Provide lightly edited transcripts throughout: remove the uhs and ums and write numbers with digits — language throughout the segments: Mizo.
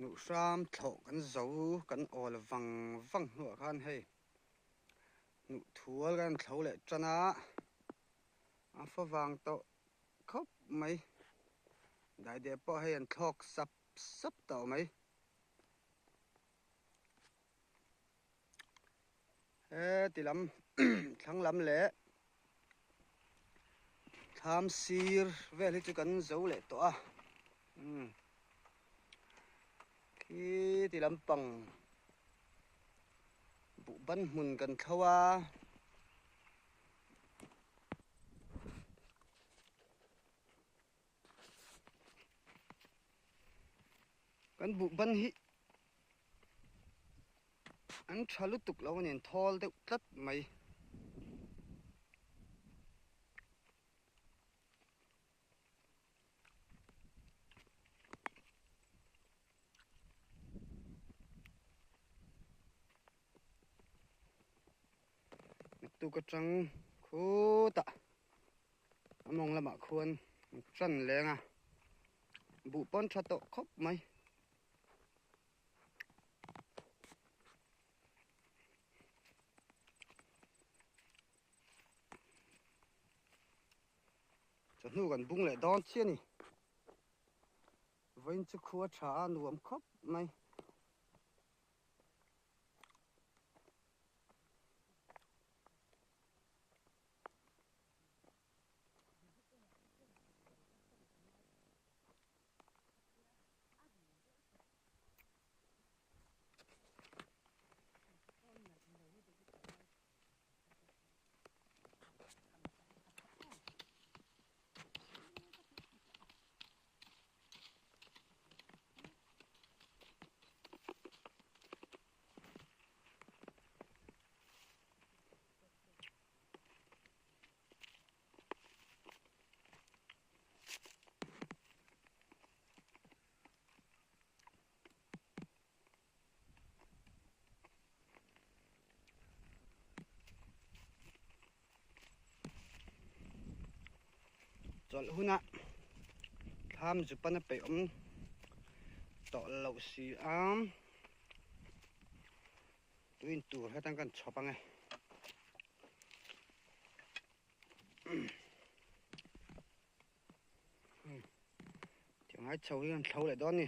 Hnuhhram thlawh kan zo kan awl vang vang hnuah khan hei hnuh thual kan thlo leh tan a, a fa vang tawh khawp mai. Daideh pawh hei an thlawk sap sap tawh mai. Heti lam thlang lam leh thlam sir vel hi chu kan zo leh tawh a umm khiti lampang buh ban hmun kan thlo a. Kan buh ban hi an tha lutuk lo a ni an thawl deuh tlat mai. Naktuk atang khutah a mawng lamah khuan an tan leng a buh pawn tha tawh khawp mai. Chawhnu kan bung leh dawn chiah a ni. Vawiin chu khua tha a nuam khawp mai. Chawlh hunah thlam zu pan a peih awm tawh loh si a. Tuin tur hetan kan chhawp ange. Tiang ai chho hi kan thlo leh dawn ni.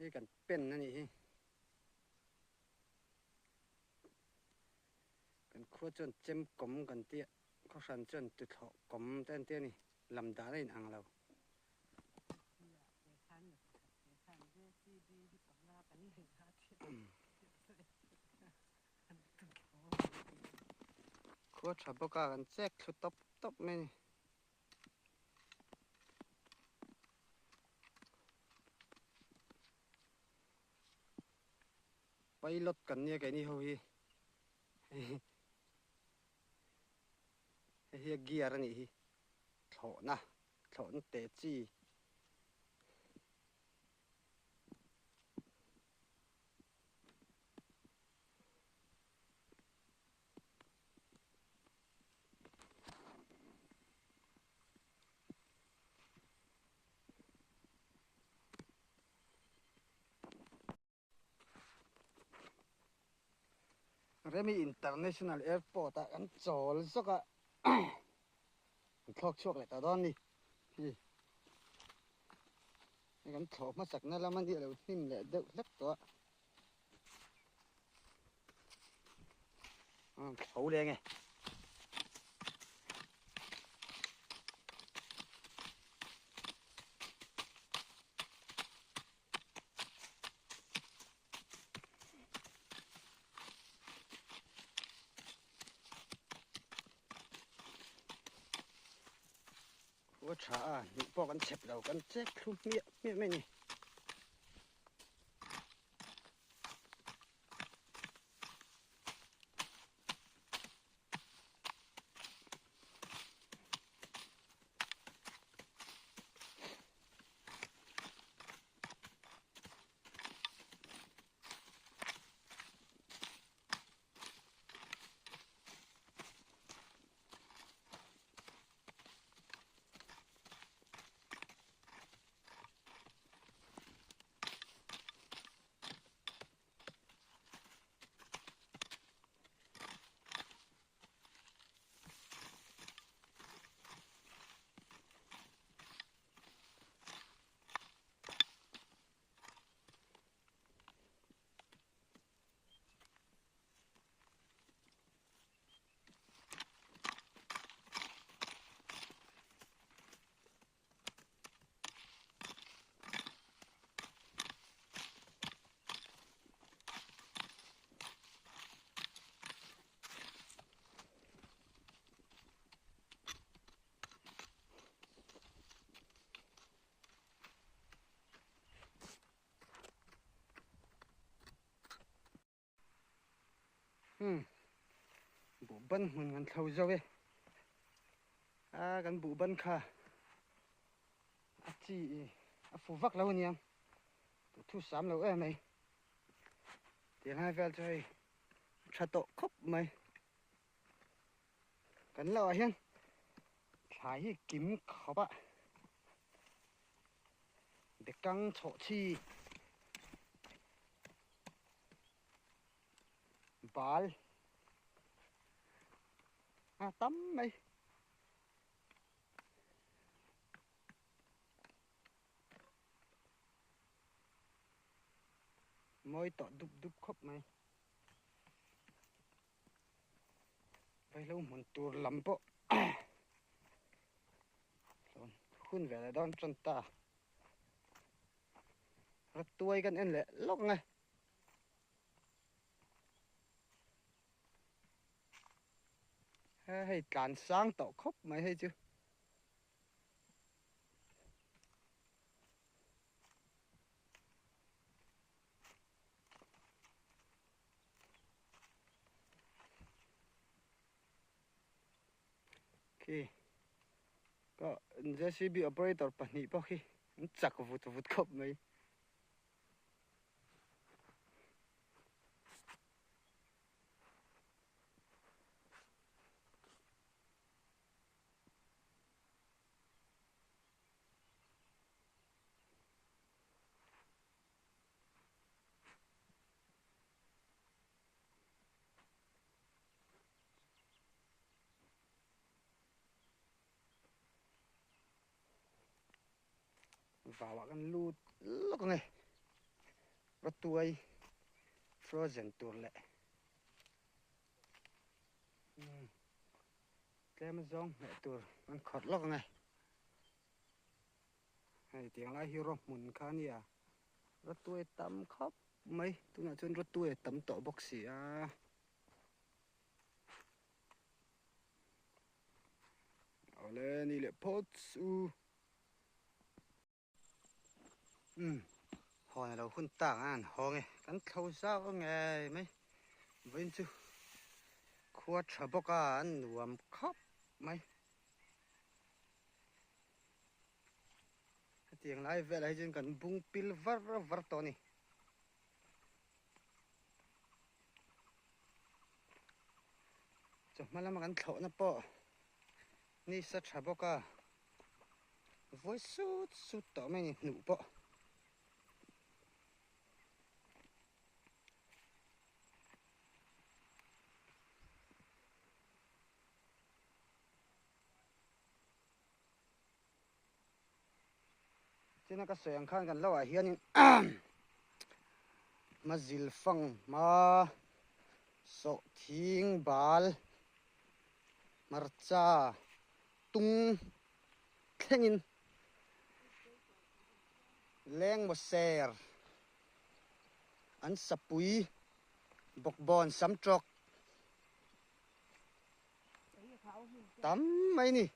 Hei kan pen a nih hi. Kan khua chuan chem kawm kan tia, khaw hran chuan tuthlawh kawm te an tia a ni, lam dan a inang lo. Khua tha bawk a, kan chek thlu tawp tawp mai a ni. Pilot kan nia keini ho hi hei hi a gear a nih hi thlawhna thlawhna teh chi. Remi International Airport ah kan chawl zawk a kan thlawk chhuak leh ta dawn a ni hi hei kan thlawh hmasak na lam a nih lo hnim leh deuh hlek tawh a tho leng e. Khua tha a hnih pawh kan chep lo kan chek thlu hmiah hmiah mai a ni. Umm buh ban hmun kan thlo zo e a kan buh ban kha a chi a fu vak lo aniang thu sam lo em mai tiang lai vel chu hei a tha tawh khawp mai kan lo ah hian thlai hi kim khawp a bekang chhawh chhi bal a tam mai. Mawi tawh dup dup khawp mai. Vaihlo hmun tur lam pawh hun ve leh dawn tan ta. Ratuai kan en leh lawk ang e. Hei tlan sang tawh khawp mai hei chu. Khi ka JCB operator pahnih pawh khi an chak vut vut khawp mai. Vauah kan lut lawk ang e. Rawtuai frozen tur leh tlem azawng hmeh tur an khawrh lawk ang e. Hei tiang lai hi raw hmun kha a nia, rawtuai tam khawp mai tunah chuan rawtuai a tam tawh bawk si a. Awle ni leh phawt u. Umm hawn alo hun tak a an hawng e kan thlo zau a ngei mai vawiin chu khua tha bawk a an nuam khawp mai hetiang lai velah hi chuan kan bung pil var var tawh a ni. Chawhma lama kan thlawhna pawh nisa tha bawk a. Vawi sut sut tawh mai a ni hnuh pawh. China ka sawi ang khan kan lo ah hianin hmazil fang hma sawh thing bal hmarcha tung thlengin leng maw ser an sapui bawkbawn sam tawk tam mai ni.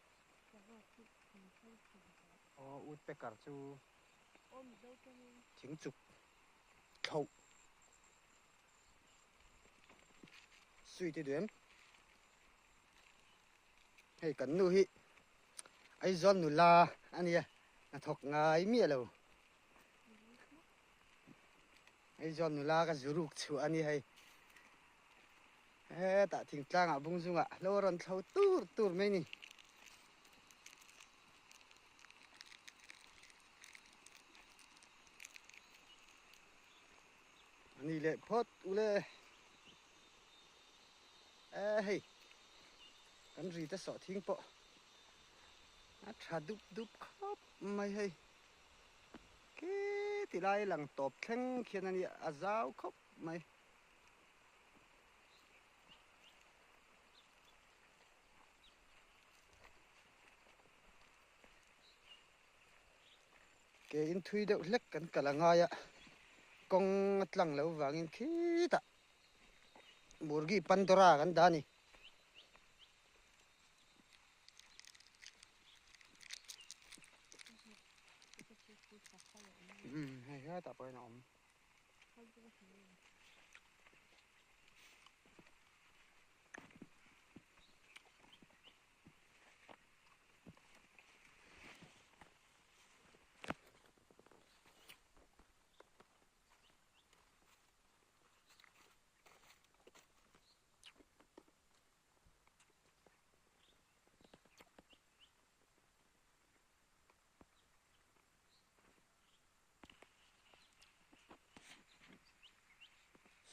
Aw woodpecker chu thing chuk thloh sui te duh em? Hei kan nu hi Aizawl nula a nia hnathawk ngai miah lo. Aizawl nula ka zuruk chhuah a ni hei. Hetah thingtlangah bungzungah hlo a rawn thlo tur tur mai ni. A ni leh phawt ule. E hei kan ri te sawh thing pawh a tha dup dup khawp mai hei khi ti lai lang tawp thleng khian a nia a zau khawp mai. Ke in thui deuh hlek kan kal a ngai a kawng a tlang lo vangin khitah Murgi Pandora kan dah a ni. Hei hetah pawh hian a awm.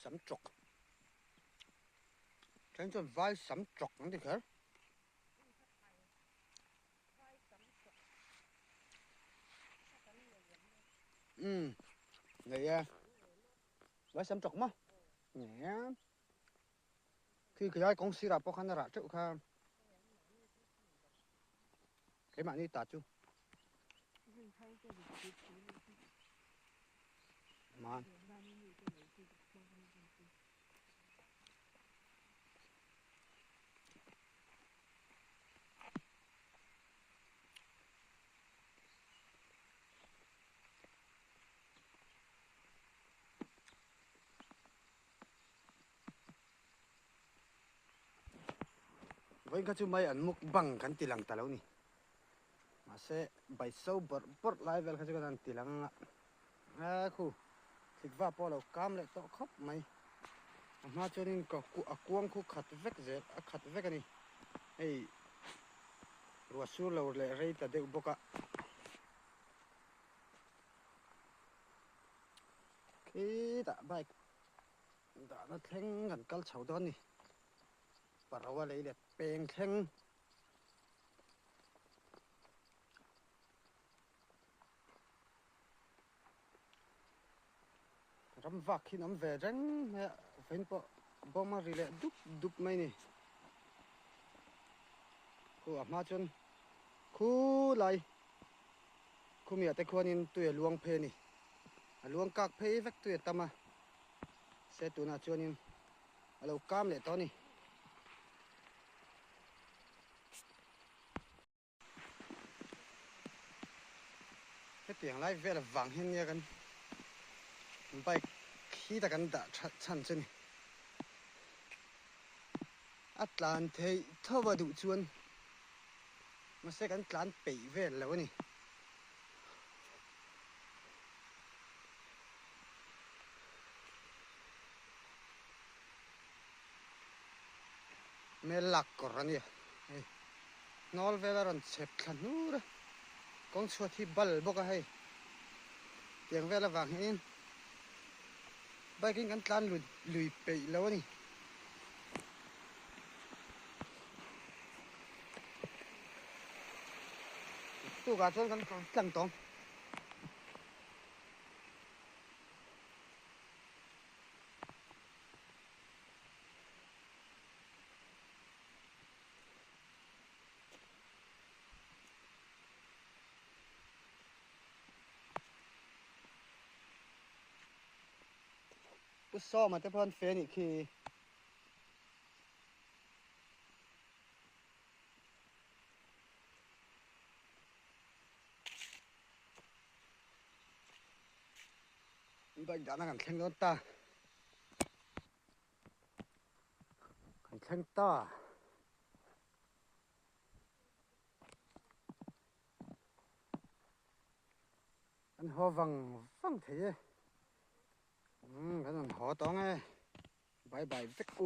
Sam tawk then chuan vai sam tawk an ti kher. Umm nei e vai sam tawk maw nei e khi khilai kawng sirah pawh khan a rah teuh kha keimahni ta chu man. Vawiin kha chu mai an mukbang kan ti lang ta lo ni. Mahse bai so bawrh bawrh lai vel kha chu kan han ti lang anga a khu thlikva pawh a lo kam leh tawh khawp mai. A hma chuanin ka a kuang khu khat vek zel a khat vek a ni. Hei ruah sur lo leh rei ta deuh bawk a. Khitah bike dahna thleng kan kal chho dawn a ni. Paroa lei leh peng thleng. Ram vak hi an awm ve reng mai a, vawiin pawh bawm a ri leh dup dup mai a ni. Khu a hma chuan khulai khumiah te khuanin tui a luang phei a ni. A luang kak phei vek tui a tam a, se tunah chuanin a lo kam leh tawh a ni. Hetiang lai vel avang hian nia kan bike khi ta kan dah that chhan chu ni. A tlan theih tho a duh chuan mahse kan tlan peih vel lo a ni. Mel lak kawr a nia hei hnawl vel a rawn chhep thla hnur a kawng chhuat hi bal bawk a hei tiang vel avang hianin bike in kan tlan lui lui peih lo a ni. Tukah chuan kan tlang tawng. Pu Sawma te pawh an fe anih khi. Bike dahna kan thleng dawn ta. Kan thleng ta. Kan haw vang vang thei e. Umm kan rawn haw tawng e. Bye bye vek u.